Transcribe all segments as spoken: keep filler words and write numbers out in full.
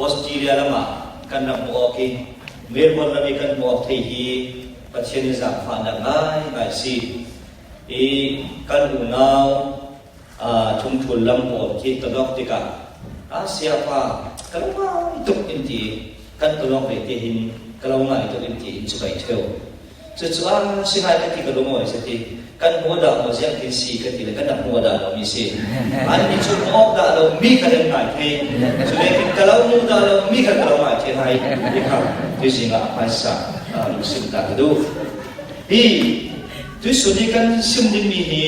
Australia lamah kan rak hmu awk i, Melbourne lam i kan hmu awk thei hi Pathian in zaangfahnak ngaingai si. I kan unau, aa, thungthul lam pawl khi tawlawk tikah, a siapa, ka lo ngai tuk in ti, kan tawlawk vete hin ka lo ngai tuk in ti in cibai ṭheu. Cucu a si ngai ka ti ka lungawi si ti, kan hmuh dah maw ziangtin si ka ti le kan rak hmuh dah lo mi si. An ni cu hmuh awk dah lo mi ka len ngai thei. Cu vekin ka lo hmuh dah lo mi kha ka lo ngai thei hai. Hi kha, tuzing ah hmaisa, aa, lungsim ta ka duh. Hi, tuisun i kan sim dingmi hi,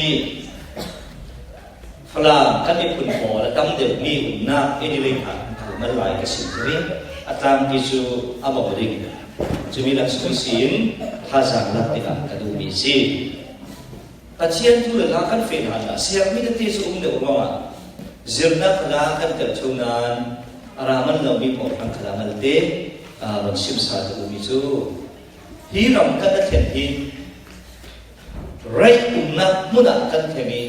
Falam kan miphun pawl a tam deuhmi umnak Adelaide ah an kal mal lai ka sim thei. A tlangpi cu a bawh ding. Cumi laksawng ihsin thazaang lak tikah ka duhmi a si. Pathian thu le hla kan feh hlanah siarmi tete cu um deuh ruangah zirnak hla kan telh ṭheu nain a ra man lomi pawl hmang kha malte, aa, ron simsa ka duhmi cu hi ram kan a thlen hi raih umnak hmun ah kan thleng i,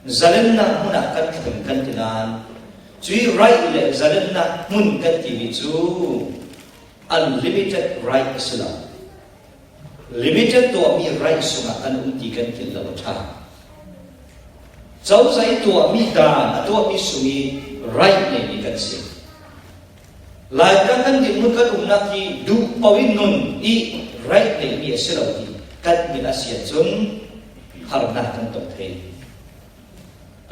zalennak hmun ah kan thleng kan ti nain, cui raih le zalennak hmun kan timi cu unlimited right a si lo. Limited tuahmi right sungah kan um ti kan kilh lo a ṭha. Cozah i tuahmi dan, a tuahmi sung i right neimi kan si. Laitlang kan dinhmun kan umnak hi duh paoh i nun i right neimi a si lo ti kan hngilh a si ahcun harnak kan tong thei.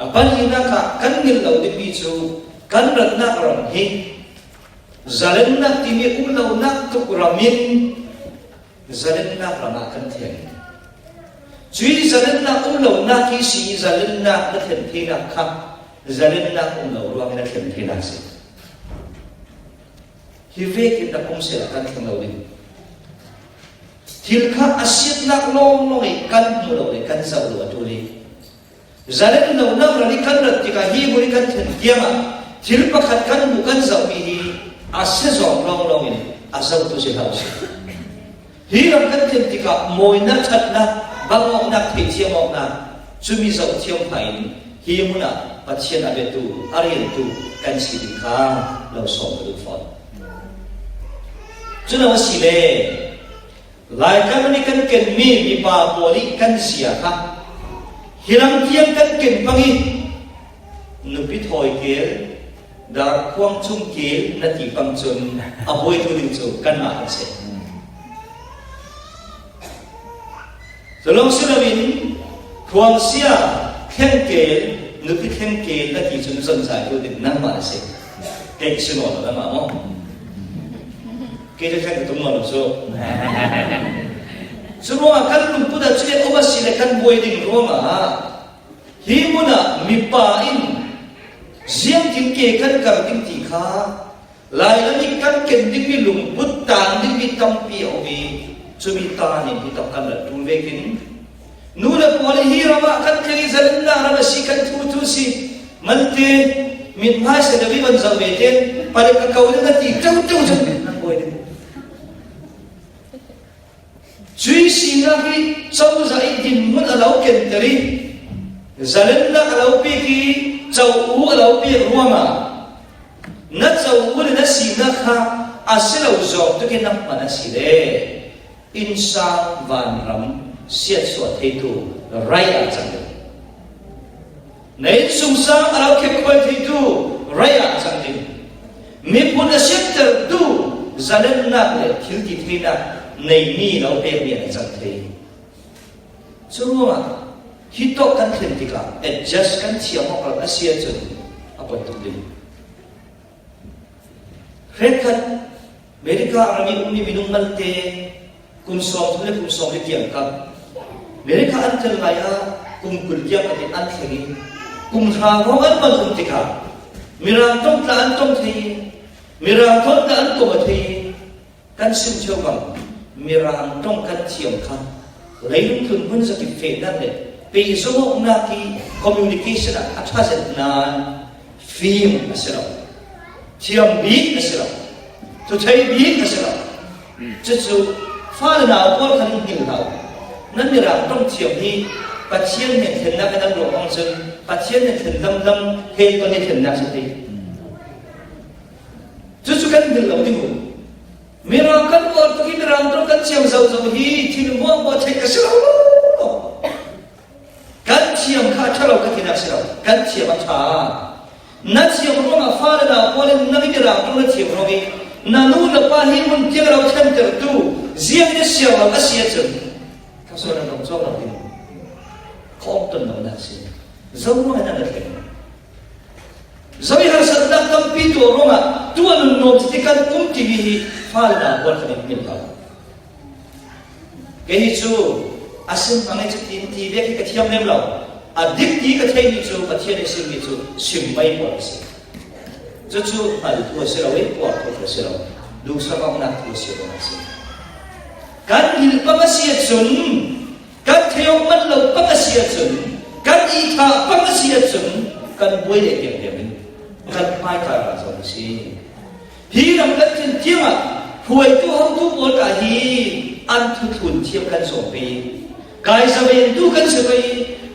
A pahnihnak ah kan hngilh lo dingmi cu kan ratnak ram hi zalennak timi um lonak tuk ram in zalennak ram ah kan thleng. Cui zalennak um lonak hi si i zalennak na thlen theinak kha zalennak um lo ruangin na thlen theinak si. Hi vekin na pumsel ah kan thleng lo ding. Thil kha a siatnak lawnglawng i kan hmuh lo le kan zoh lo a ṭul i zalen lonak ral i kan rat tikah hi hmun i kan thlen tiangah thil pakhat kan hmuh kan zohmi hi a siazawng lawnglawng in a zohtu si hlah usih. Hi ram kan thlen tikah mawinak, ṭhatnak, bang awknak, theithiam awknak, cumi zoh thiam phah in hi hmun ah Pathian a biatu, a riantu kan si ding kha lo sawm ka duh fawn. Cu lo a si le, Laitlang i kan kenmi mipa pawl i kan zia kha hi lam tiang kan ken pang i nupi thawi kel, dar khuang cung kel na ti pang cun a buaitu ding cu kanmah kan si. Cu lawng si loin khuangsia thlengkel, nupi thlengkel na ti cun zonzaitu ding nangmah na si. Kei si maw lo nangmah maw? Kei cu thleng ka tum maw lo cu? Cu ruangah kan lungput ah cu um a si le kan buai ding ruangah hi hmun ah mipa in ziangtin ke kan kar ding ti kha Lailam i kan ken dingmi lungput tang dingmi tampi a um i, cumi tan in hi tawk kan rak ṭul vekin, nu le pawl i hi ram ah kan thleng i zalennak ram a si kan thu thu si. Malte, mithmai se deuh i van zoh ve te, palik ka ko ding a ti ṭeuṭeu cun nan buai ding. Cuih sinak hi cozah i dinhmun a lo kenter i, zalennak a lo pek i, co u a lo pek ruangah na co u le na sinak kha a si lo zawng tuk i na hman a si le, innsang vanram siatsuah theitu rai ah cang ding. Na innsungsang a lo khekhuai theitu rai ah cang ding. Miphun a siattertu zalennak le thil ti theinak neimi lo pekmi ah cang thei. Cu ruangah hi tawk kan thlen tikah adjust kan thiam awk a si ahcun a poi tuk ding. Hrekkhat America ram i ummi minung malte kum sawmthum le kum sawmli tiang kha America an tel lai ah kum kul tiang kha an thleng i kum hra hrawng an mal um tikah Mirang ṭong tla an ṭong thei i Mirang ṭong tla an kom a thei i kan sim cio bang Mirang ṭong kan thiam kha leilung tlun hmun zat i fehnak le peizawng awknak i communication ah a ṭha zet nain fim a si lo, thiam bik a si lo, thuthei bik a si lo. Cucu fale nau pawl khan in hngilh hlah. Nan Mirang ṭong thiam hi Pathian nih thlennak a nan ruah bang cun Pathian nih thlen lamlam he ton nih thlennak si ti. Cucu kan dil lo ding uh. Mirang kan bawl tuk hi, mirang tuk kan thiam zozo hi, thinmuang bawl thei ka si lo. Kan thiam kha ṭha lo ka tinak si lo, kan thiam a ṭha. Na thiam ruangah fale nau pawl in nang i mirang tuk na thiam ruang hi, na nu na pa hi mun tiang a lo thentertu, ziang ni siau lo a si ahcun, ka sual na dong cawk lo ding. Khawm ton lo na si. Zo ruangah na na thleng. Zo i harsatnak tampi tuah ruangah tu a nunnuam tete kan um timi hi fale nau pawl kha nih hmil lo. Kei hi cu a sim hmang i cutin ti vek hi ka thiam lem lo. A dik ti ka theihmi cu Pathian i simmi cu sim mai pawl a si. Cucu hngal thu a si lo i puar thu a si lo. Duhsakawknak thu a si ruangah a si. Kan hil pang a si ahcun, kan thei awk man lo pang a si ahcun, kan itha pang a si ahcun, kan buai leh tiang tiang in kan hmaika ra zo a si. Hi ram kan thin tiangah hruaitu hotu pawl ta hi an thuthlun thiam kan zuam pei. Kaizaventu kan si pei,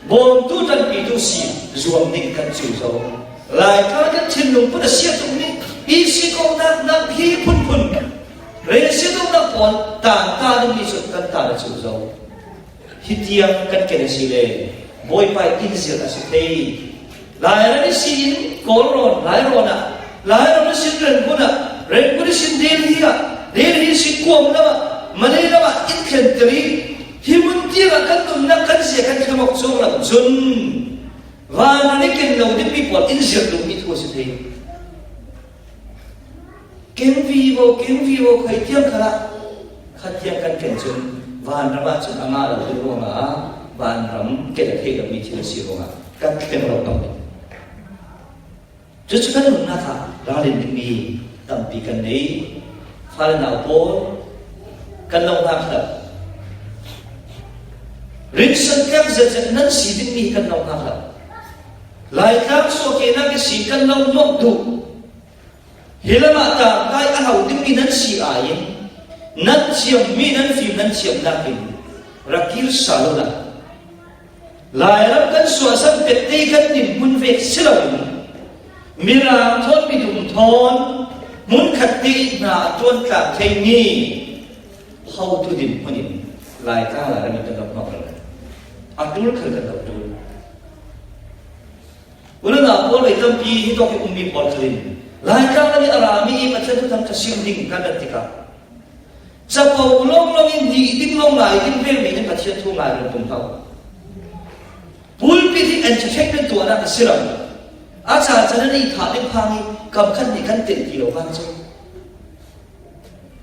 bawmtu ṭanpitu si zuam ding kan cu zo. Laitlang kan thinlung put a siat tukmi i si ko nak nak hi phunphun. Rel siat awknak pawl tan ta dingmi cu kan tan a cu zo. Hitiang kan ken a si le Bawipa in zir a si thei. Lairam i si in Kawlrawn, Lairawn ah, Lairam i si in Rangoon ah, Rangoon i si in Delhi ah, Delhi i si in Kuam lam ah, Malay lam ah in thlenter i hi mun tiang ah kan nunnak kan zia kan thlem awk cuang lo cun vanram i ken lo dingmi pawl in zir duhmi thu a si thei. Keng vivo, keng vivo, khuai tiang khalah khat tiang kan ken cun vanram ah cun a ngah lo ding ruangah vanram ken a theih lomi thil a si ruangah kan thleng lo pang ding. Cucu kan nunnak ah ralin dingmi tampi kan nei. Fale nau pawl kan lo hngak hlah. Rinsan tlak zetzet nan si dingmi hi kan lo hngak hlah. Laitlang suahkehnak ihsin kan lo nuamh duh. Hi lamah tangkai a hau dingmi nan si aiin nan thiammi nan fim nan thiamnak in ra kir sal uhla. Lairam kan suahsan pette kan dinhmun vek si loin Mirang thawn, midum thawn, hmunkhat te i hna a ṭuan tlak theimi hotu dinhmun in Laitlang Lairam in kan lo hmang lo. A ṭul khal kan lo ṭul. Unau pawl vei tampi hi tawk i ummi pawl khal in Laitlang Lairam i a rami i Pathian thuthang ṭha sim ding kan rat tikah, capo lawnglawng in nih ding lawng ngai ding velmi in Pathian thu ngai run tum hlah. Pulpit hi entertainment tuahnak a si lo. A caan caan an i thah ding phang hi kam khat nih kan tenh ti lo vang cu.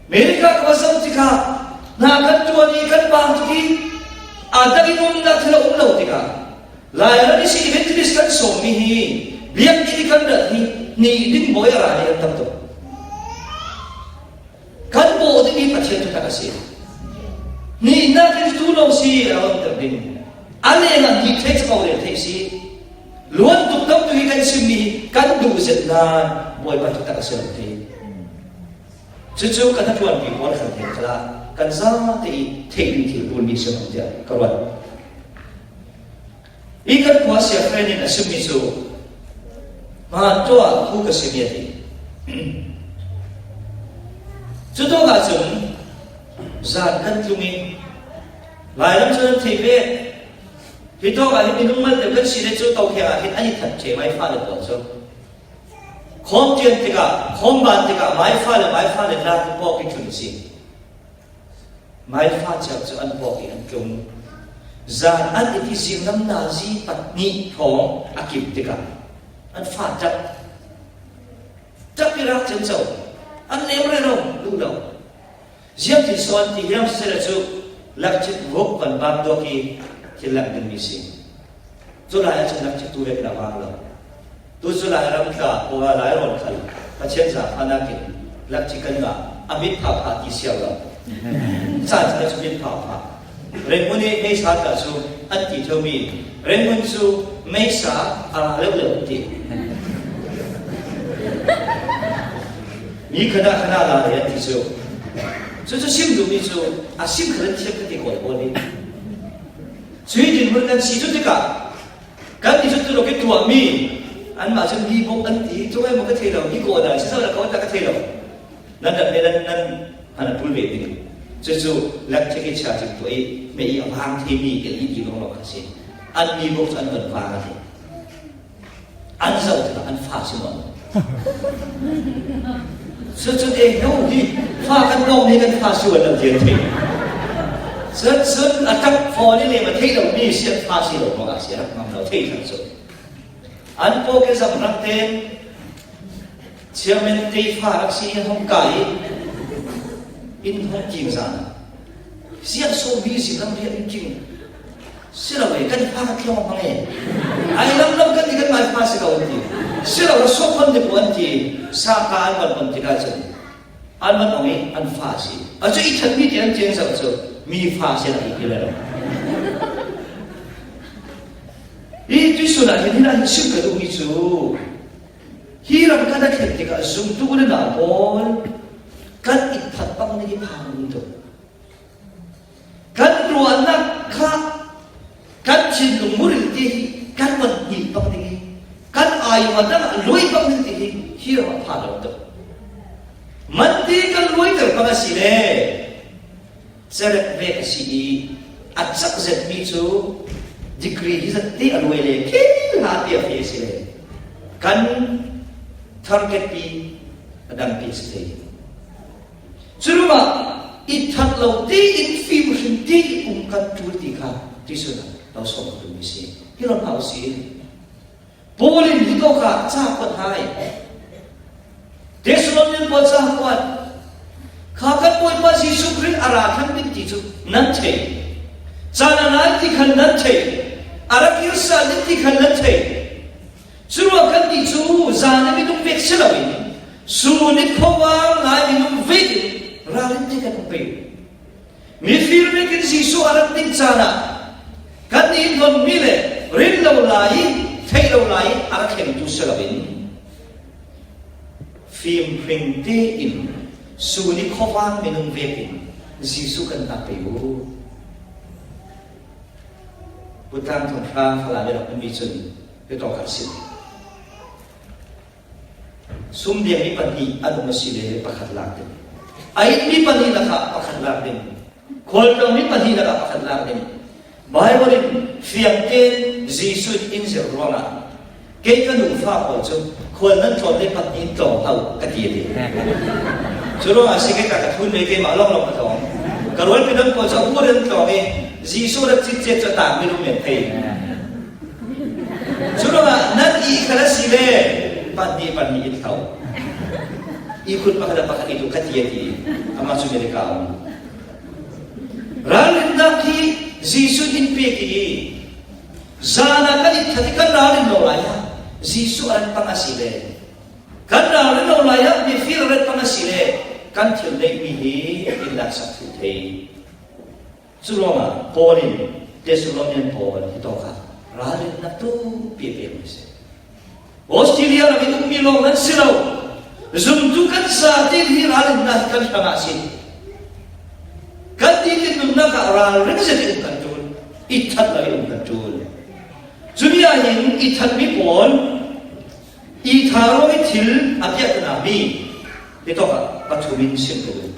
America ka va zoh tikah hna kan ṭuan i kan bang tuk i a dang i umnak thil a um lo tikah Lairam i si evangelist kan sawmmi hi biakinn i kan rat hi nih ding bawi a ra nih an tam tuk. Kan bawh ding hi Pathian thutak a si. Nih nak in tu lo si a umter ding. A lengah nih thei capo rel thei si. Luan tuk tamtuk hi kan simmi hi kan duh zet nain Bawipa thutak a si lo thei. Cucu kan hnaṭuanpi pawl khan thei khalah kan zate i theih ding thil bulmi si hmang tiah ka ruat. I kan khua sia friend in a simmi cu hmaan ṭuah thu ka simmi a ti. Cutawkah cun zan kan tlung i Lairam cu nan thei ve. Hi tawkah hin minung mal deuh kan si le cu tokhiang ah hin an i that ṭheh mai fale pawl cu. Khawm ṭian tikah, khawm ban tikah, maifa le maifa le tla pawk i tlun si. Maifa cio cu an pawk i an tlung. Zan an i ti zinglam nazi pahnih thawng a kim tikah an fa ṭap. Ṭap i rak ciamco. An lem rero, luh lo. Ziangtin so an ti hiam siseh le cu lakchit vuk van bak duak i thil lak dingmi si. Cu lai ah cun lakchit tu vekin a vang lo. Tu cu Lairam tla, Kawl Lairam khal Pathian zaangfahnak in lakchit kan ngah, a mit phapha ti siau lo. Caan cu mit phapha. Rangoon i meisa tla cu an ti ṭheumi, Rangoon cu meisa a ra leuh leuh an ti. Mi khanah khanah la le an ti cu. Cucu sim duhmi cu a sim kha an thiam ka ti kawl pawl hi. Cui dinhmun kan si cu tikah kan ti cu tu lo ki tuahmi anmah cun mi bawk an ti, tu ngai maw ka thei lo, mi kawl dai si zo la kawl ta ka thei lo. Nan dat le nan, nan han a tul ve ding. Cucu lak thik i chia cing tuah i, me i a vang thei mi, kel i ti lawng lawng kha si. An mi bawk cu an van vang a ti. An zoh tikah an fa si maw? Cucu e, no, hi fa kan nawm hi kan fa si uan lo ti an thei. Cucu a tak faw ni le ma thei lo mi si an fa si lo maw a si a rak ngam lo thei thang cu. An pawh ke zamrang tein chairman te fa rak si in hong kai in hong king zan. Siang so mi si lam rian in king. Si lo e, kan fa kan thlawng hmang e. Ai lam lam kan ti kan ngai fa si lo an ti. Si lo, so kan ti pawh an ti. Sa ka an ban ban ti ka cun. An van ong i an fa a si. A cu i ṭhat mi ti an ciang zoh cu mi fa a si a ti hi lo. Hi tuisun ah hin, hin an sim ka duhmi cu hi ram kan a thlen tikah zumtu le nau pawl kan i phat bang ding i phang ding tuk. Kan ruahnak kha kan thinlung muril te hi kan van hngilh bak ding i, kan aiawhnak ah luai bak ding ti hi hi ram a pha lo tuk. Mante kan luaiter bak a si le, cerek vek a si i, a cak zetmi cu degree hi zat te a luai le, khi hla te a feh a si le, kan target pi a dangpi a si thei. Curuangah i that lo tein fimhrim tein um kan ṭul ti kha tuisun ah lo sawm ka duhmi si. Hi lo hna u si. Paul in hi tawk ah ca kuat hai. Thessalonian pawl ca kuat. Kha kan Bawipa Jesuh Khrih a ra thlang ding ti cu nan thei. Caan a ngai ti khan nan thei. A rak kir sal ding ti khan nan thei. Curuangah kannih cu zan i minung vek si loin, sun i khuavang ngai minung vekin ralrin te kan um pei. Mifir vekin Jesuh a rak ding caan ah kannih in hlonmi le ril lo lai i, theih lo lai i a rak thlengtu si loin, fimhring tein sun i khuavang minung vekin Jesuh kan hngak pei u. Putang thong hra Falam i rak ummi cun hi tawk ah a si. Sum diang mi pahnih an um a si le pakhat lak ding. A it mi pahnih lakah pakhat lak ding. Khualtlawng mi pahnih lakah pakhat lak ding. Baibal in fiang tein Jesuh in in zirh ruangah kei ka nufa pawl cu khual nan tlawm le pahnih in tlawm hau ka ti a ti. Curuangah si kei ka, ka thun ve keimah lawnglawng ka tlawm. Ka rualpi nan pawl cu a bur in tlawm i Jesuh rak cit ciat cu a tangmi lungmen thei. Curuangah nan i khal a si le pahnih pahnih in hau. I khut pakhat a pakhat i tu ka ti a ti. Amah cu America a um. Ralrinnak hi Jesuh in pek i zan ah kan i that i kan ralrin lo lai ah Jesuh a rak pang a si le, kan ralrin lo lai ah mifir a rak pang a si le kan thil neihmi hi in laksak thil thei. Curuangah Paul in Thessalonian pawl hi tawk ah ralrinnak tampi a pekmi a si. Australia ram i ummi lawng nan si lo. Zumtu kan zate hi ralrinnak hi kan hrangah a si. Kan titin nunnak ah ralring zet i um kan ṭul. I that lo i um kan ṭul. Cu ni ah hin i thatmi pawl i tha ruang i thil a piak hna mi hi tawk ah pathum in sim ka duh.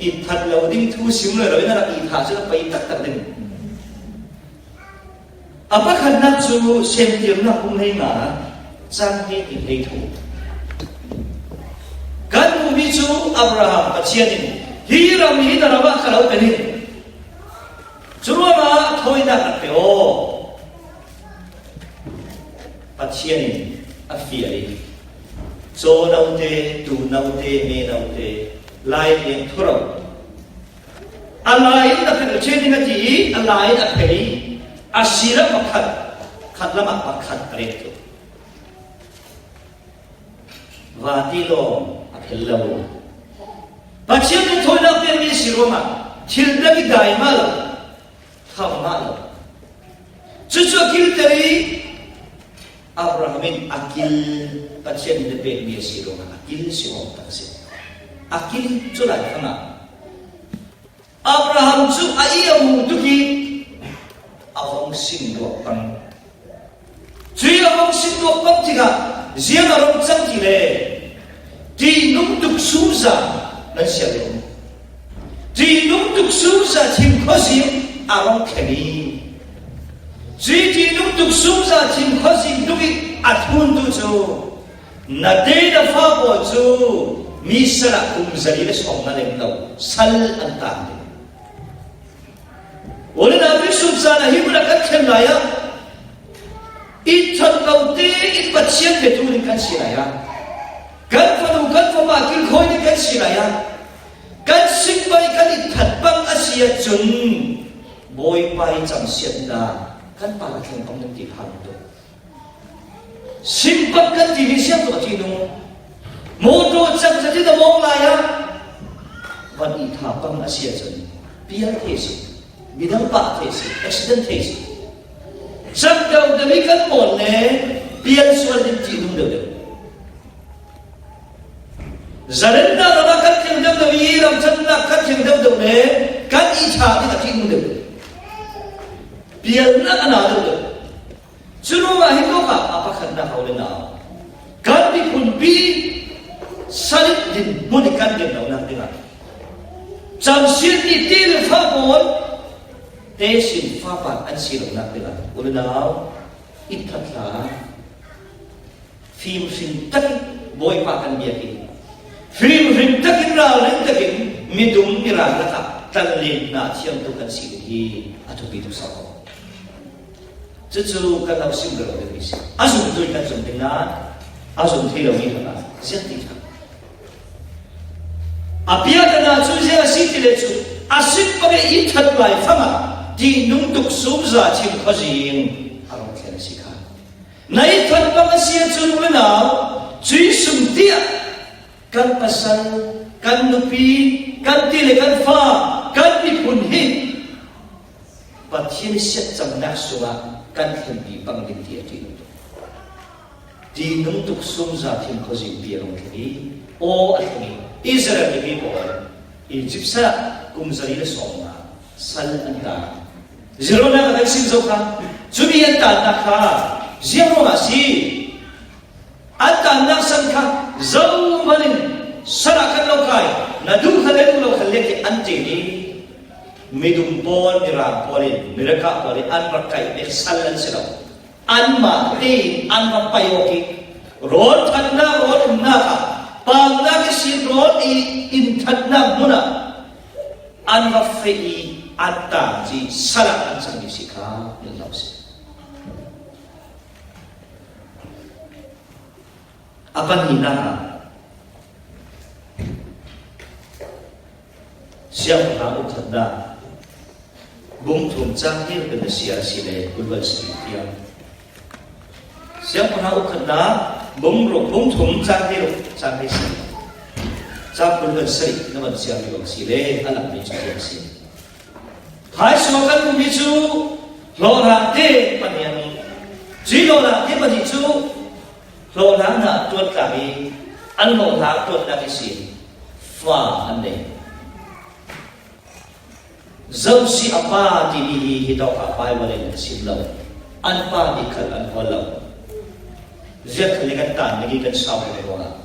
I that lo ding thu sim lo in a rak i tha cu a pei taktak ding. A pakhatnak cu Semtirnak bung hlei nga cang hnih in hlei thum. Kan hmuhmi cu Abraham Pathian in hi ram hi na ram ah ka lo pe ning. Curuangah thawinak rak pe aw. Pathian in a fial i cawnote, tunote, menote, Lai Thiang thuro a lai in a phel ṭhin ding a ti i a lai in a phel i a si lo pakhat, khat lamah pakhat a ret tuk. Vati lawng a phel lo. Pathian nih thawinak pekmi a si ruangah thil dang i dai mah lo, thau mah lo. Cucu a kilter i Abraham in a kil, Pathian nih a pekmi a si ruangah a kil si awk tak a si. A kil cu lai khamah Abraham cu a i a hmu tuk i a hong sing luak pang. Cui a hong sing luak pang tikah ziang a rung cang ti le Tihnung tuksumza nan siat lo. Tihnung tuksumza thim khuazing a rong khen hi. Cui tihnung tuksumza thim khuazing dungin a thuntu cu na te na fa pawl cu mi sal ah kum zali le sawm na lem lo sal an tang ding. Ule na Tuisun caan ah hi hmun ah kan thlen lai ah, i ṭhat lote in Pathian biatu ding kan si lai ah, kan fanu kan fapa kilkhawi ding kan si lai ah, kan singpai kan i ṭhat bang a si ahcun Bawipa i camsiatna kan pa ka thleng bang ding ti kha an tuk. Simpang kan timi siangtho a ṭihnung. Mawṭaw cangcat in a mawng lai ah van i ṭha pang a si ahcun pial thei a si, midang pah thei a si, accident thei a si. Cang deuhdeuh i kan mawl le pial sual ding ṭihnung deuhdeuh. Zaremnak ram ah kan thleng deuhdeuh i ramṭhatnak kan thleng deuhdeuh le kan i ṭha ding a ṭihnung deuhdeuh. Pialnak a na deuhdeuh. Cu ruangah hin awkah a pakhatnak a ule nau kan miphunpi sadik dinhmun i kan din lonak dingah camsiatmi te le fa pawl tesin fapa an si lonak dingah ule nau i ṭhat hlah. Fimhring takin Bawipa kan biak i fimhring takin ralring takin midum mirang lakah tlanglian hna thiamtu kan si ding hi a thupi tuk sau. Cucu kan lo sim rero dingmi si. A zumtu kan zum ding nain a zum thei lomi hna ziang ti kha. A piahtana cu ziang a si ti le cu a sim bak i ṭhat lai fangah tihnung tuksumza thim khuazing a rung thlen a si kha. Na i ṭhat bak a si ahcun unau cui sum tiah kan pasal, kan nupi, kan ti le kan fa, kan miphun hi Pathian siatcamnak sungah kan thlenpi pang ding ti a ṭihnung tuk. Tihnung tuksumza thim khuazingpi a rung thlen i aw a thleng i Israel mipi pawl Egypt sal ah kum zali le sawmnga sal an ta. Zironak a kan sim zo kha. Cumi an tannak kha ziang ruangah a si? An tannak san kha zohman in sal ah kan lo kai, na duh khan le duh lo khan le ti an ti i midum pawl, mirang pawl in, mirakah pawl in an rak kaih ve sal an si lo. Anmah tein an rak pai awk i rawl ṭhatnak, rawl umnak ah, pangnak ihsin rawl i in ṭhatnak hmun ah an rak feh i an tangci sal ah an cangmi si kha nan lo si. A pahnihnak ah Siangpahrang ukhatnak bung thum cang hnih kan na siar a si le kulvan sari tiang. Siangpahrang ukhatnak bung ruk, bung thum cang hnih ruk, cang hnih sari, cang kulvan sari na van siar ti bang si le a lang mi cu tiang si. Phai sua kan ummi cu hlawhhlang te pahnih an um. Cui hlawhhlang te pahnih cu hlawhhlang hna tuan tlang i an hlawhhlang tuannak ihsin fa an nei. Zosi a pa timi hi hitawk ah Baibal in a sim lo. An pa bik khal an hawl lo. Ziak khal i kan tan, kan sau ruangah.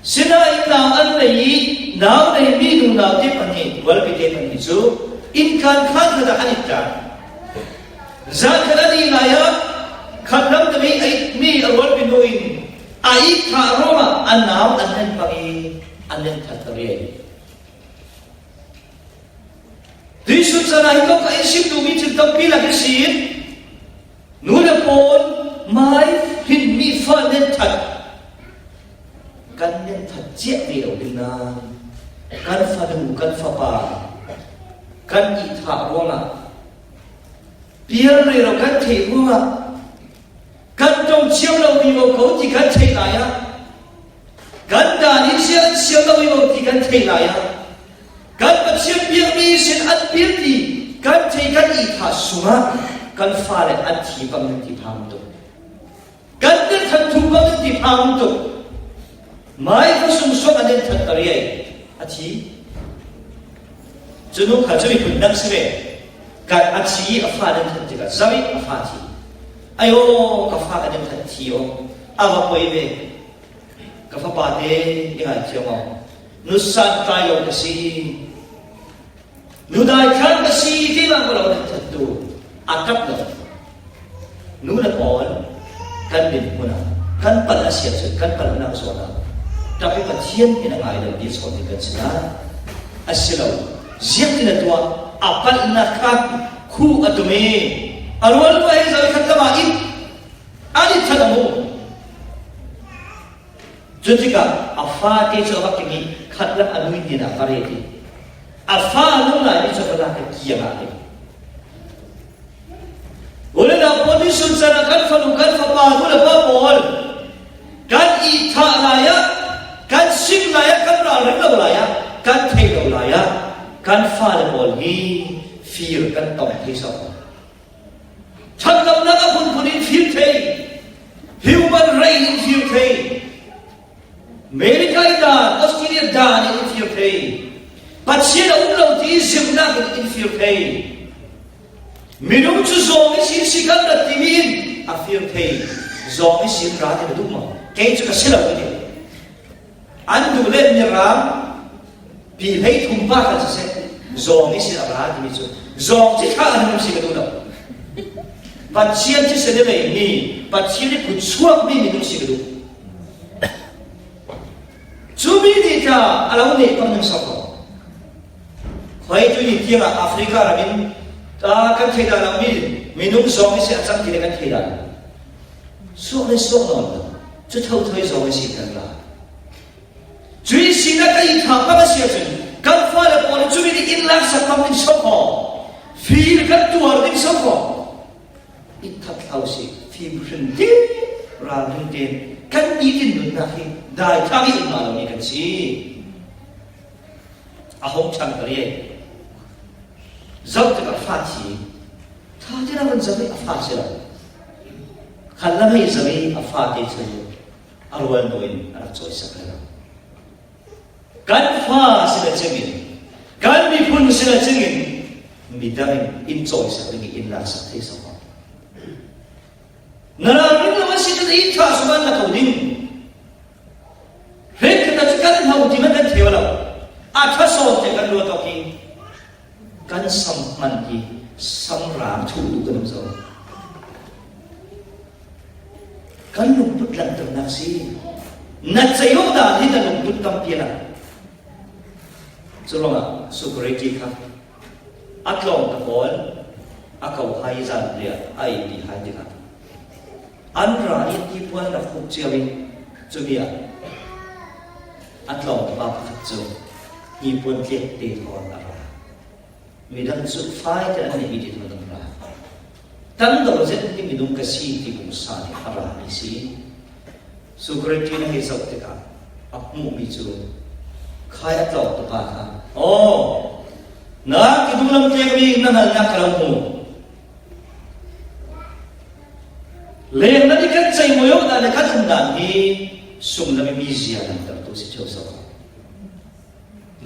Sinain nau an nei i, nau neimi nunau te pahnih, rualpi te pahnih cu innkan khan khat ah an i tlan. Zan khat an i lai ah, khat lam tami a itmi a rualpi nu in a itthah ruangah a nau an nen pang i, an nen that ka riai. Tuisun caan ah hitawk kha in sim duhmi thil tampi lak in si. Nu le pawl mai hrinmi fa nen that kan nen that ciah ve lo ding nain kan fanu, kan fapa, kan itthah ruangah pial rero kan theih ruangah kan ṭong cio lo vivo ko ti kan theih lai ah, kan dan in ziah an siam lo vivo ti kan theih lai ah, kan Pathian biakmi sin an pil ti kan theih kan itthah sungah kan fale an thi bang nan ti phang tuk. Kan tel khat thu bang nan ti phang tuk. Mai kha sung suak a nen that ka riai a thi. Cu nu kha cu miphun dang si ve. Ka a thi i a fa nen that tikah zoh i a fa thi. Ayo, ka fa ka nen that thi aw. A va poi ve. Ka fapate i ngaithiam aw. Nusan tlai lo ka si. Nudai thlang ka si, keimah ka lo na thattu a ṭap lo. Nu le pawl kan dinhmun ah kan palh a si ahcun kan palhnak zawn ah ṭap i Pathian in a ngai lo dih sawn ding kan si lai. A si lo. Ziangtin a tuah, a palhnak kha khuh a tum i a rualpa hi zo i khatlam ah in an i that a mu. Cutikah a fate cu a va keng i khatlam a nu inn ah va ret i a fa a nung laimi cu a va lak i a kiang ah a keng. U le nau pawl, tuisun caan ah kan fanu, kan fapa, nu le pa pawl, kan itthah lai ah, kan sim lai ah, kan ralring lo lai ah, kan theih lo lai ah, kan fale pawl hi fir kan tong thei so. Ṭhatlonak a phunphun in fir thei, human rain in fir thei, America i dan, Australia dan in fir thei, Pathian a um lo ti zirhnak in fir thei. Minung cu zawng ihsin si kan rat timi in a fir thei. Zawng ihsin ra ti na duh maw? Kei cu ka si lo ka ti. An duh le Mirang pi hleithum pa kha siseh, zawng ihsin a ra timi cu zawng ci kha an si ka duh lo. Pathian thisen i leimi, Pathian i kut chuakmi minung si ka duh. Cumi nih tla a lo neh pang ning so ko. Hoi tu ni tiang ah Africa ram in, ah, kan thei dah lo mi, minung zawng ihsin a cang ti le kan thei dah lo. Suak le suak nawn lo. Cu thotho i zawng ihsin kan ra. Cuih sinah ka itthah pang a si ahcun kan fale pawl in cumi nih inn laksak pang ding so ko. Fir kan tuar ding so ko. Itthah thlau si, fimhrim te, ralring te, kan nitin nunnak hi daithang i um lomi kan si. A hung ṭhang ka riai. Zoh tikah fa thi. Ṭha tinak kan zoh i a fa si lo. Khatlam hei zoh i a fa te cu a rual nu in a rak cawisak rero. Kan fa si le cingin, kan miphun si le cingin, midang in in cawisak ding i in laksak thei so maw? Na ralring lo a si cun itthah sungah na ko ding. Hrekkhat ah cu kan hno ti hmanh kan theu lo. A ṭha sawn te kan luat awk i kan sam hmanh hi sam rang thuh duh kan um zo. Kan lungput langhternak si. Na ceih awk dan hi na lungput tampi a lang. Cu ruangah Socrates kha a tlawngta pawl a ko hai zan le a ei ti hai tikah an ra i hnipuan rak khuk cio i cumi ah a tlawngta pa pakhat cu hnipuan tlek te thawn a ra. Midang cu fai te an neih i ti thawn an ra. Tangdor zet in minung ka si ti hmuhsa nih a rami si. Socrates na hei zoh tikah a hmuhmi cu khai a tlawngta pa kha, aw, na ti dunglam tlekmi na hngalhnak ka lo hmu. Lengnan i kan ceihmawh awk dan le kan umdan hi sunglam i mizia langhtertu si cio so.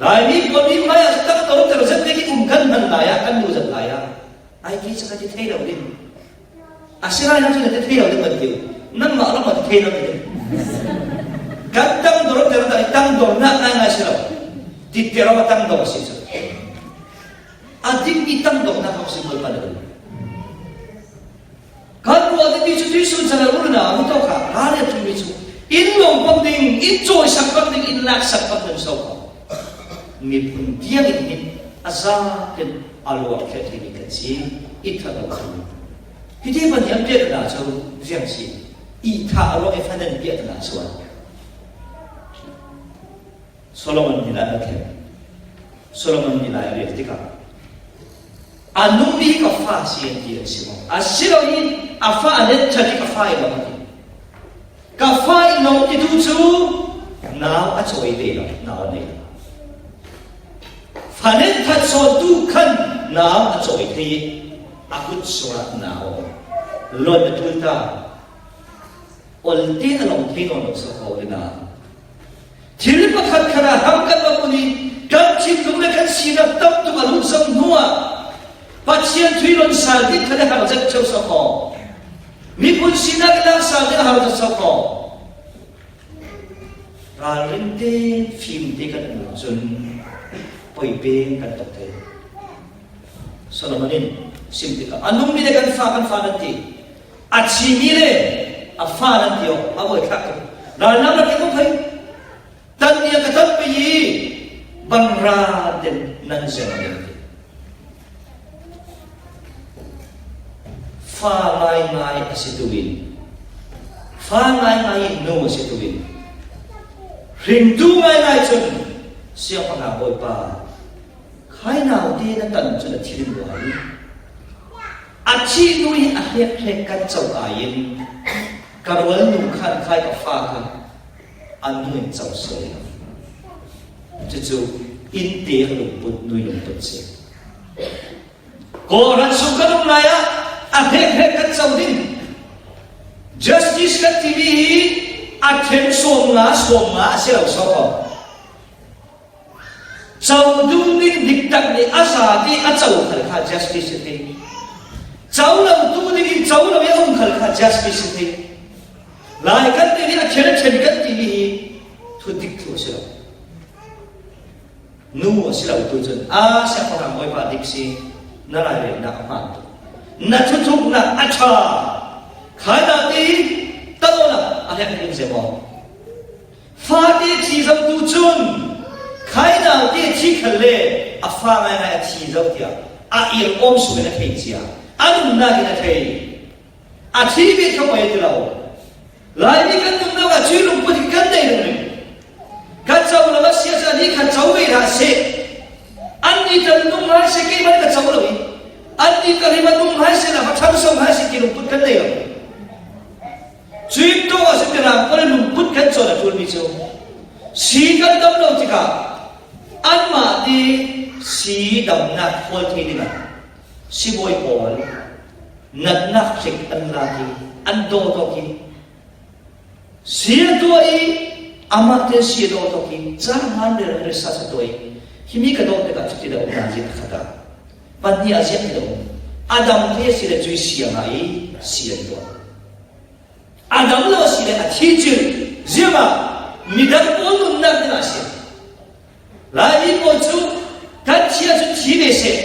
Laimi pawl mi hmaiah cu tangdor ter zet bik i um kan hman lai ah, kan duh zet lai ah, ai, kei cu ka ti thei lo ding. A si lai, nang cu na ti thei lo ding kan ti. Nangmah lawng a ti thei lo ding. Kan tangdor ter dah i tangdornak ngaingai si lo. Ti ter awk a tangdor si cu. A dingmi tangdornak awk si Bawipa na kan. Kan ruah dingmi cu tuisun caan ah rulnak a mi tawk kha ralriat ṭummi cu in lawng pang ding, in cawisak pang ding, in laksak pang ding so ko. Miphun tiang in hin a zatin a luak thlet thimi kan si, i ṭhat lo khan. Hi te hmanh hi an biatak hna cu ziang si, i ṭha a ruak i fan an biatak hna cu a. Solomon nih lai a thlen. Solomon nih lai a rel tikah a nungmi hi ka fa a si an ti an si maw? A si lo i a fa a let ṭhan i ka fa i lawm a ti. Ka fa i lawm titu cu nau a cawi ve lo, nau a nei lo. Fa let ṭhat sawntu khan nau a cawi thei i a kut sungah nau a um. Luan a ṭul ta. Olte na lawm thei nawn lo so ko le na. Thil pakhat khat ah ham kan va pun i kan thinlung le kan sinak tam tuk a lut zong hnuah Pathian thu i lon sal ding kha le har zet cio so ko. Miphun sinak i lak sal ding a har zet so ko. Ralring te, fim te kan um cun poi peng kan tok thei. Solomon in sim tikah a nung mi le kan fa, kan fa nan ti. A thi mi le a fa nan ti awk a voi thlak tuk. Ralnam rak in um phei. Tan nia ka tan pei i bangrang ten nan zem a ding. Fa ngaingai a si tu in, fa ngaingai i nu a si tu in, hringtu ngaingai cun siangpahrang Bawipa, khai naute na tan cun a thil in luai. A thih nu hi a hrekhrek kan co ai in ka rual nu khan khai ka fa kha a nu in co sawh lo. Cucu innte a lungput, nu i lungput si. Kawhhran sung kan um lai ah a hrekhrek kan co ding. Justice kan timi hi a theng sawmnga, sawmnga a si lo sawh. Co duh ding diktak nih a zate a co khal kha justice a si thei. Co lo tu ding in co lo i a um khal kha justice a si thei. Lai kan ti nih a ṭhen a ṭhen kan ti nih hi thu dik thu a si lo. Nu a si lo tu cun a siangpahrang Bawipa dik si, na rairelnak a hmaan tuk. Na thuthuknak a ṭha. Khai naute hi tawlawnak a hek in zem aw. Fate thi zo tu cun khai naute thi khal le a fa ngaingai a thi zo tiah a ir awm sung in a thei cia, a nunnak in a thei. A thi ve kha poi a ti lo. Laimi kan nunnak ah cuih lungput hi kan nei lo ning. Ka co lo a si ahcun ni kha co ve hlah seh. An ni tal nung hai seh, keimah ka co lo i an ni tal hi ma nung hai seh, na ka ṭhangso hai seh ti lungput kan nei lo. Cuih tawh a si, Mirang pawl in lungput kan cawn a ṭulmi cu si kan dam lo tikah anmah te si damnak khual thei dingah sibawi pawl natnak hrik an lak i an dawtawk i si a tuah i amah te si a dawtawk i caan rel research a tuah i himi ka dawt tikah cuti dah umnak ziah a khat ah pahnih ah ziah ti dah um. A dam te a si le cuih si a ngah i si an tuah. A dam lo a si le a thi cil, ziangah midang pawl nunnak dingah a si. Laimi pawl cu kan thi ahcun thi ve seh,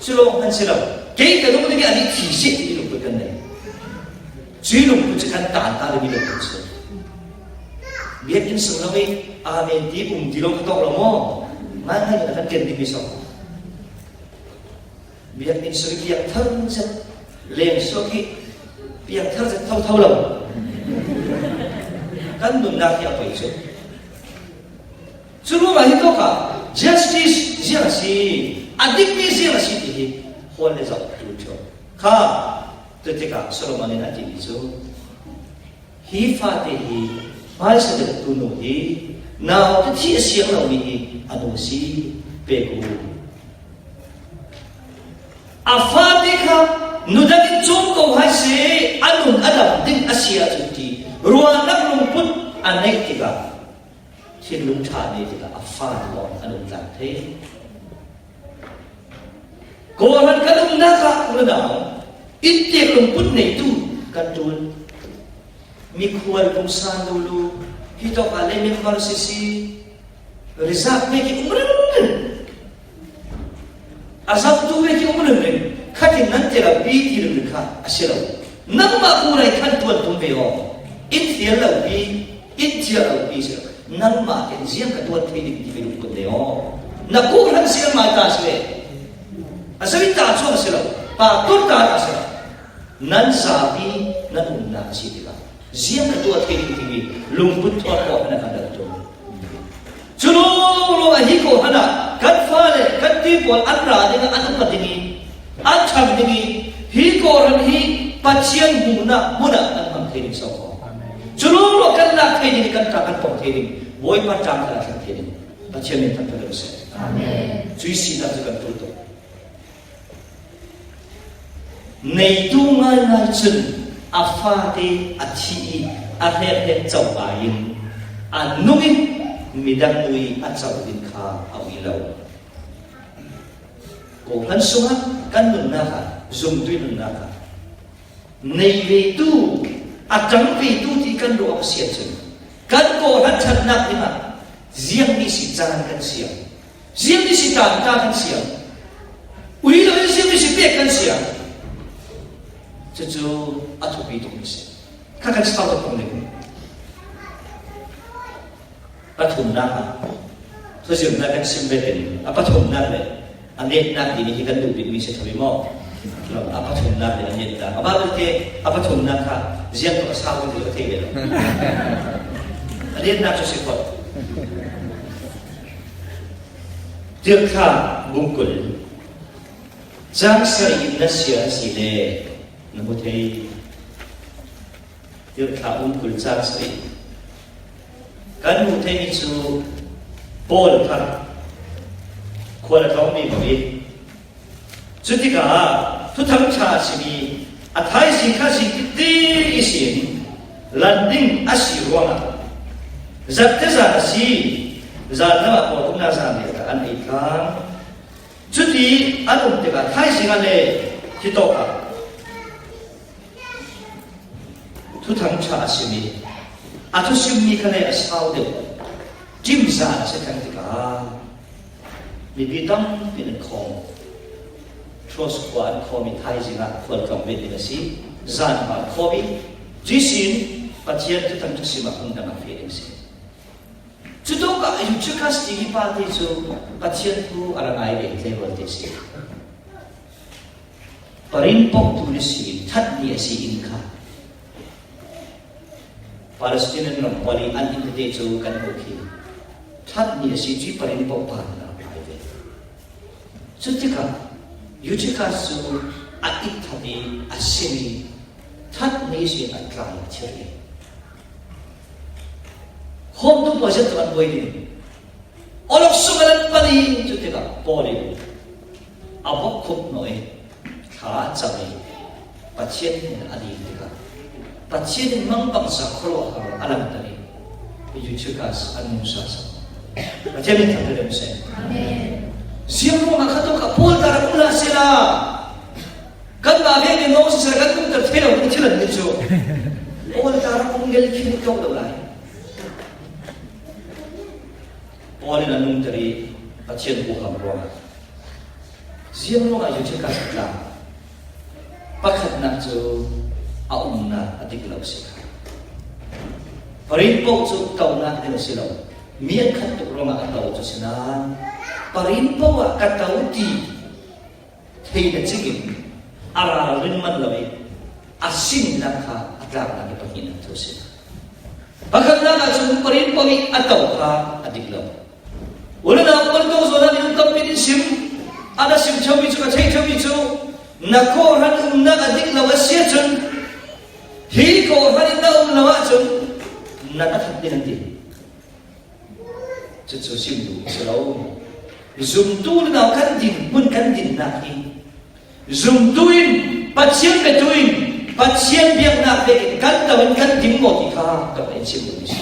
cu lawng kan si lo. Kei ka lung ding i a nih thi seh, ti lungput kan nei. Cuih lungput cu kan tan ta ding i lungput si. Biakinn sung lo i amen ti um ti lawng ka tawk lo maw? Ngaingai in a kan ken dingmi so. Biakinn sung i piangthar zet, leng sung i piangthar zet thotho lo. Kan nunnak hi a poi cu. Cu ruangah hi tawkah justice ziang a si, a dikmi ziang a si ti hi hawl le zoh tu ṭhiam kha. Cutikah Solomon in a timi cu, hi fate hi hmaisa deuhtu nu hi naute thih a siang lomi hi a nu a si, pek u. A fate kha nudang in cawm ko hai seh, a nun a dam ding a si ahcun ti ruahnak lungput a neih tikah thinlung ṭha a nei tikah a fa lawng a nun tlang thei. Kawhhran kan umnak ah unau in tek lungput neitu kan ṭul. Mikhual pungsan lulu, hitawk ah le member sisi, reserve vek i um ringring. A zamtu vek i um ringring. Khatin nan ti lo pi ti ringring kha a si lo. Nangmah kurai khan ṭuan tum ve aw. In fial lo pi, in thial lo pi si lo. Nangmah khin ziang ka ṭuan thei ding ti ve lungput nei aw. Na kawhhran si lo, mai ta si le. A zo in ta chuang a si lo. Pa tur ta ta si lo. Nan zapi nan umnak a si tikah ziang ka tuah thei ding timi lungput thuak kawhhran a kan rak ṭul. Cu lawng lawng a hi kawhhran ah kan fale kan ti pawl an ra ding ah an upat ding i an ṭhang ding i hi kawhhran hi Pathian hmuhnak hmun ah kan hmang thei ding so ko. Cu lawng lawng kan lak thei ding i kan ṭha kan pom thei ding Bawipa ṭang kan a thlen thei ding Pathian min thangṭhat a si. Amen. Cuih sinak cu kan ṭul tuk. Neitu ngaingai cun a fate a thih i a hrekhrek co ai in a nung in midang nu i a co ding kha a ui lo. Kawhhran sungah kan nunnak ah, zumtu i nunnak ah nei veitu, a ṭang veitu ti kan ruah a si ahcun Kan kawhhran ṭhatnak dingah ziang ni si caan kan siam. Ziang ni si tanta kan siam. Ui lo in ziang ni si pek kan siam. Cucu a thupi tuk ni si. Kha kan sau tuk ni. Pathumnak ah, thuzirhnak kan sim vekin, a pathumnak le a netnak timi hi kan duh bikmi si thei maw? A pathumnak le a netnak. A Bible te a pathumnak kha ziang tuk a sau kan duh thei ve lo. A netnak cu si khawh. Tirhthlah bungkul cang sarih in na siar a si le na hmu thei. Tirhthlah bungkul cang sarih. Kan hmuh theimi cu Paul kha khual a tlawngmi bang i, cutikah Thuthang ṭha a simi a thaizing kha zing titi ihsin lan ding a si ruangah zatte zan a si, zan lamah Paul kumnak zan leh an ei tlang. Cuti an um tikah thaizing ah le hitawkah Thuthang ṭha a simi, a thusimmi kha le a sau deuh, ṭimza a si thang tikah mipi tampi an khawm, Troas khua an khawm i thaizing ah khual tlawng ve ding a si. Zan hma khawm i, cuihsin Pathian Thuthang ṭha sim ah hung dang a feh ding a si. Cutawkah Eutychus timi pa te cu Pathian thu a ra ngai ve tlerual te si. Parin paoh tu ni si, ṭhat ni a si in kha. Palestinian ram pawl i an in tete cu kan hmuh khi ṭhat ni a si cu parin paoh pa in a ra ngai ve. Cutikah Eutychus cu a itthat i a sim i ṭhat ni si a tlai a thir i hawmtu pawl zet tu an buai ding. Awlok sung a lan pan i cutikah Paul in a vok khup hnawh i thla a cam i Pathian hnen a dil tikah Pathian in mangbangza khuaruahhar a langhter i Eutychus a nungsa sak. Pathian min thangṭhat in um seh. Amen. Ziang ruangah kha tawkah Paul ta rak um hlah sehla, kanmah vek nih nawng siseh kan umter thei lo kan thil an ni cu. Paul ta rak um ngelh khin tuk lo lai. Paul in a nungter i Pathian huham ruangah ziang ruangah Eutychus a tla. Pakhatnak cu a umnak a dik lo si kha. Parin paoh cu tonak ding a si lo. Mi an khat tuk ruangah a to cu si nain parin paoh ah ka to ti thei na cingin a ralrin man lo i a sinak kha a tlaknak i pahnihnak thu a si. Pakhatnak ahcun parin paoh i a to kha a dik lo. U le nau pawl, tawng zawn ah minung tampi in sim, an a sim ṭheumi cu, a theih ṭheumi cu, na kawhhran umnak a dik lo a si ahcun, hi kawhhran in na um lo ahcun na, na that ding an ti. Cucu sim duh a si lo. Zumtu le nau kan dinhmun, kan dinnak hi zumtu in, Pathian petu in, Pathian biaknak vekin kan to in kan ding maw ti kha ka in sim duh a si.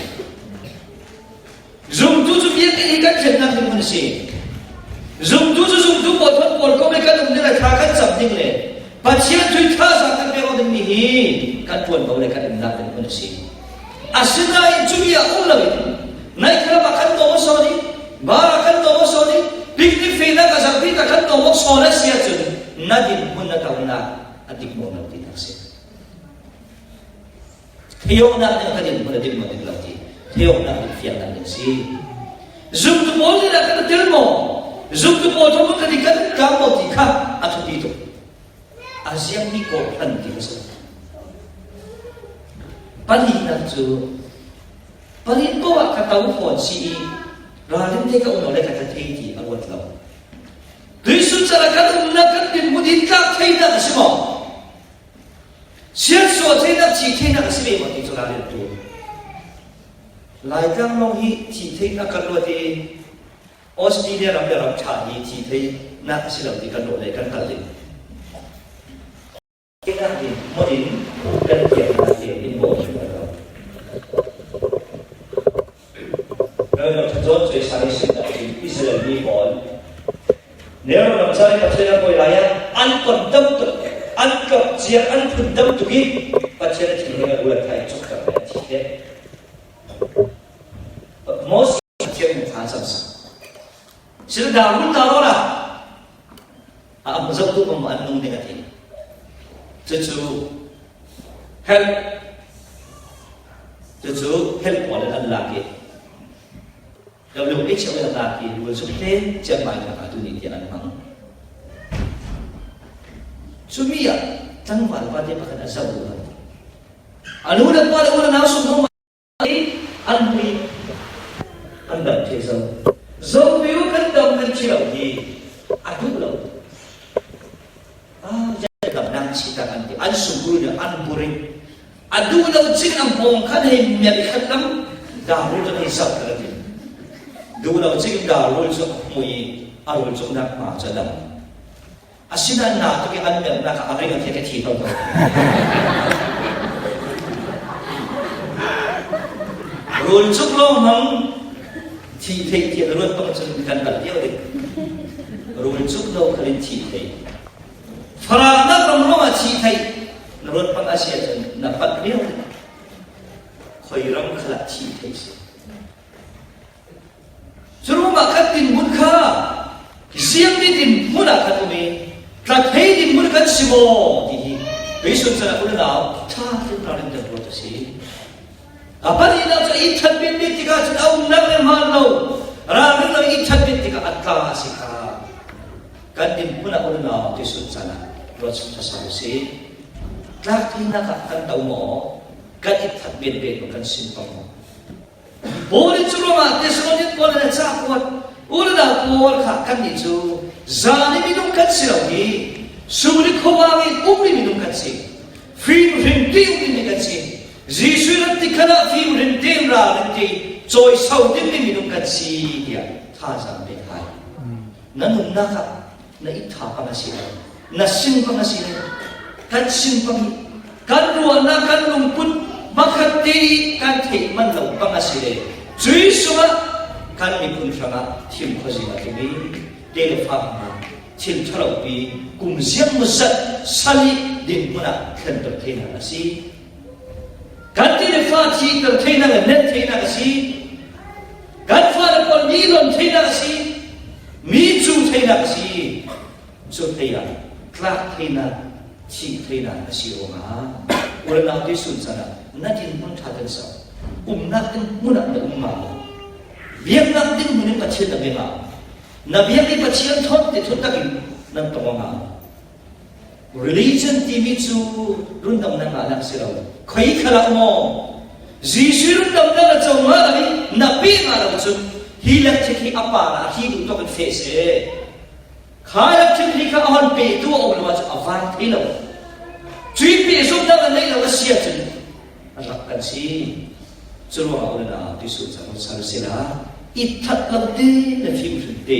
Zumtu cu biakinn hi kan thlennak dinhmun a si. Zumtu cu zumtu pawl thawn pawl ko le kan um ding le thla kan cam ding le Pathian thu i thazaang kan pek awk dingmi hi kan ṭuanvo le kan umnak dinhmun a si. Asinain cumi ah um loin, naikhalam ah kan dawm aw sawn i, bar ah kan dawm aw sawn i, picnic fehnak ah zarhpit ah kan dawm awk sawn a si ahcun, na dinhmun, na tonak a dik maw lo tinak a si. Theihawknak ding ka dinhmun a dik maw dik lo ti, theihawknak ding fiangnak ding si. Zumtu pawl nih dah kan tel maw? Zumtu pawl thawn ka dik kan tlang maw ti kha a thupi tuk. A ziang hi kawhhran ti ka si. Pahnihnak cu, parin paoh ah ka to fawn si i, ralrin te ka um lo le ka that thei ti a ruat lo. Tuihsun car ah kan umnak, kan dinhmun in tlak theinak a si maw? Siatsuah theinak, thih theinak a si ve maw ti cu ralrin tu. Laitlang lawng hi thih theinak kan ruat i, Australia ram le ram ṭha hi thih theinak a si lo ti kan ruat le kan kal ding. Theinak hi hmuh in kan piaknak hi in bawi kan lo. Nau ṭha cawn cuai sang i simnak in Israel mi pawl Nero ram ca i Pathian an buai lai ah an ton dam tuk, an tlawk ciar, an phun dam tuk i Pathian a thil hmang a ruat thai cukter a thi te. Cila dah rul ta rawh la. A, a zoh tu mah an nung ding a ti. Cucu help. Cucu help pawl an lak i. W H O an lak i, rualcuk pen cianmai kha tu ni tiang an hmang. Cumi ah tlangval pate pakhat a zoh duh lo. A nu le pa le u le nau sung an hmui, an dam thei zo. Zo viu kan dam kan ci lo hi. A duh lo. Ah, ya dam nang ci tak an ti. An sungkul ni an buring. A duh lo cing an pawng kan hei miat khat lam. Darul kan hei zau kan ti. Duh lo cing darul cu a hmui. A rul cuk nak ma ca dam. Asinain na tuk i an melhnak ah a ring a thiak i thi toto. Rulcuk lawng hmang thih theih tiah ruat pang cun kan kal lio ding. Rulcuk lo khal in thih theih. Farahnak ram ruangah thih theih na ruat pang a si ahcun na palh lio ding. Khoi ram khal ah thih theih si. Curuangah kan dinhmun kha ziangmi dinhmun ah kan um i, tla thei dinhmun kan si maw ti hi tuisun can ah unau ṭha tlunnak in kan ruat a si. A pahnihnak cu a itthat bianbia tikah cun a umnak le hmaan lo, ralring lo i itthat bian tikah a tla a si kha. Kan dinhmun ah unau tuisun can ah ruat ṭhasa u si. Tlak theinak ah kan to maw? Kan itthat bianbia kan sin pang maw? Paul in curuangah Thessalonian pawl in a ca kuat, u le nau pawl kha kannih cu zan i minung kan si lo hi, sum le khuavang i ummi minung kan si, fimhrim ti ummi kan si, Jesuh rat tikhan ah fimhrim tein ralring ti cawiso dingmi minung kan si tiah thazaang pek hai. Na nunnak ah na ittha pang a si lo, na sin pang a si lo, kan sin pang i kan ruahnak kan lungput hmakhatte i kan theih man lo pang a si le, cuih sungah kan miphun hrangah thim khuazing a tlung i te le fa hna thil ṭha lopi kum ziang maw zat sal i dinhmun ah thlenter theinak a si. Kan ti le fa thihter theinak le net theinak a si. Kan fa le pawl ni lon theinak a si. Mi cu theinak a si. Cu thei ah tlak theinak, thih theinak a si ruangah u le nau tuisun can ah na dinhmun ṭha kan so. Umnak dinhmun ah na um ngah. Biaknak dinhmun in Pathian na bia ngah. Na biak i Pathian thawt ti thut takin nan tong ngah. Religion timi cu rundamnak ngahnak si lo. Khoi khalah maw? Jesuh rundamnak a co ngah lo i na pe ngah lo cun hi electric hi a par ah a hri duh tawk in feh seh. Kha electric hi kha a hon pehtu a um lo ahcun a vang thei lo. Cuih pehzomhnak a neih lo a si ahcun a rak kan si. Curuangah u le nau tuisun cang sal sila, itthat lo te le fimhrim te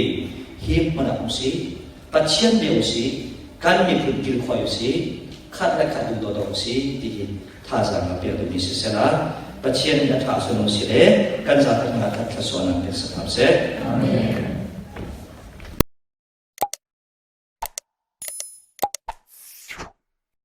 hi hmanh ah um si. Pathian bia u si, kan miphun kilkhawi u si, khat le khat duhdawt u si, tihin thazaang a pek duhmi si sehla, Pathian in a ṭha sun u si le kan zathak hna khat thluasuahnak pek sak hram seh. Amen.